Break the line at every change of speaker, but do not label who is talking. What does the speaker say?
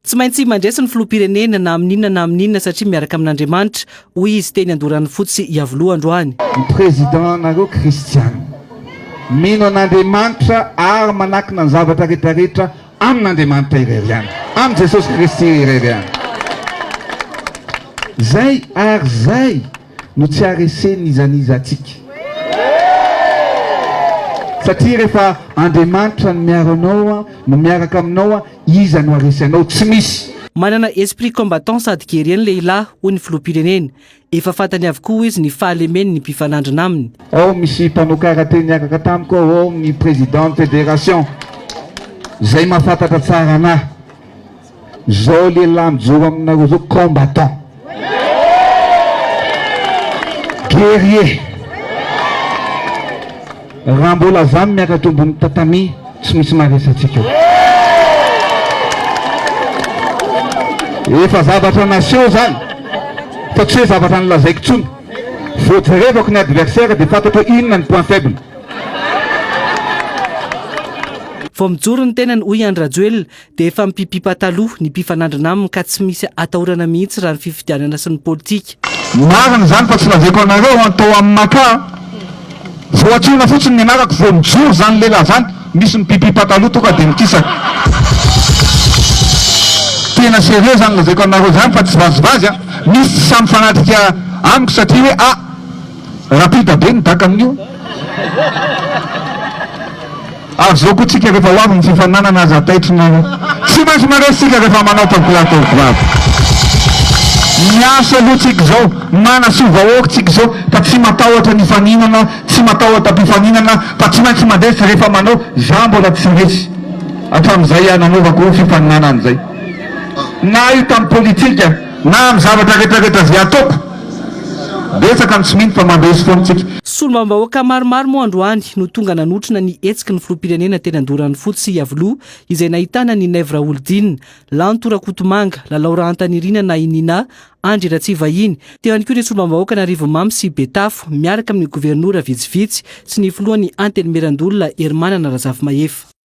Tsy maintsy mandresy ny filoham-pirenena na amin'inona na amin'inona satria miaraka amin'Andriamanitra, hoy izy teny Andoharanofotsy Iavoloha androany.
Ny président nareo kristiana. Mino an'Andriamanitra ary manakina ny zavatra rehetra rehetra amin'Andriamanitra irery ihany. Amin'i Jesosy Kristy irery ihany. Zay ary zay no tsy haharesen'iza n'iza antsika. Satria rehefa Andriamanitra no miaro anao, no miaraka aminao, Iza no haresy anao? Tsy misy!
Manana esprit combattant sady guerrier ny lehilahy, hoy ny filoham-pirenena. Efa fantany avokoa, hoy izy, ny fahalemeny ny mpifanandrina aminy.
Ao misy mpanao karate niaraka tamiko ao, ao ny président ny fédération zay mahafantatra tsara anah. Zao lehilahy mijoro aminareo zao combattant. Guerrier. Raha mbola za miakatra ambony tatami tsy misy maharesy antsika eo. Efa zavatra naseho zany fa tsy hoe zavatra nolazaiko tsony. Vao jerevako ny adversaire dia fantatro hoe inona ny point faible.
Vao mijoro ny tenany hoy Andry Rajoelina dia efa mipipipa taloha ny mpifanandrina aminy ka tsy misy atahorana mihitsy raha ny fifidianana sy ny politika.
Marina izany fa tsy lazaiko anareo an, tao amin'ny Maka an, vao antsoina fotsiny ny anarako vao mijoro izany lehilahy izany, misy mipipi pataloha tonga dia mikisaka. Tena sérieux izany lazaiko anareo izany fa tsy vazivazy an, misy tsy sahy mifanatrika amiko satria hoe ah! Rapide be ny daka amin'io. Ary zao koa tsika rehefa ho avy ny fifaninanana aza taitry ny Tsy maintsy maresy tsika rehefa manao tompokolahy tovovavy. Miasa aloha tsika izao, manasoa vahoaka tsika izao fa tsy matahotra ny hifaninana, tsy matahotra mpifaninana fa tsy maintsy mandresy rehefa manao, za mbola tsy resy hatramin'izay aho nanaovako fifaninanana izay. Na io tamin'ny politika na amin'ny zavatra rehetra rehetra izay ataoko. Betsaka ny tsy mino fa mandresy foana tsika.
Solombavambahoaka maromaro moa androany no tonga nanotrona ny hetsiky ny filoham-pirenena teny Andoharanofotsy sy Iavoloha izay nahitana an'i Naivo Raholdina, Lanto Rakotomanga, Lalao Rahantanirina na i Nina, Andry Ratsivahiny, teo ihany koa ireo solombavambahoakan'Arivonimamo sy Betafo miaraka amin'ny governora vitsivitsy sy ny filohan'ny Antenimierandoholona Herimanana Razafimahefa.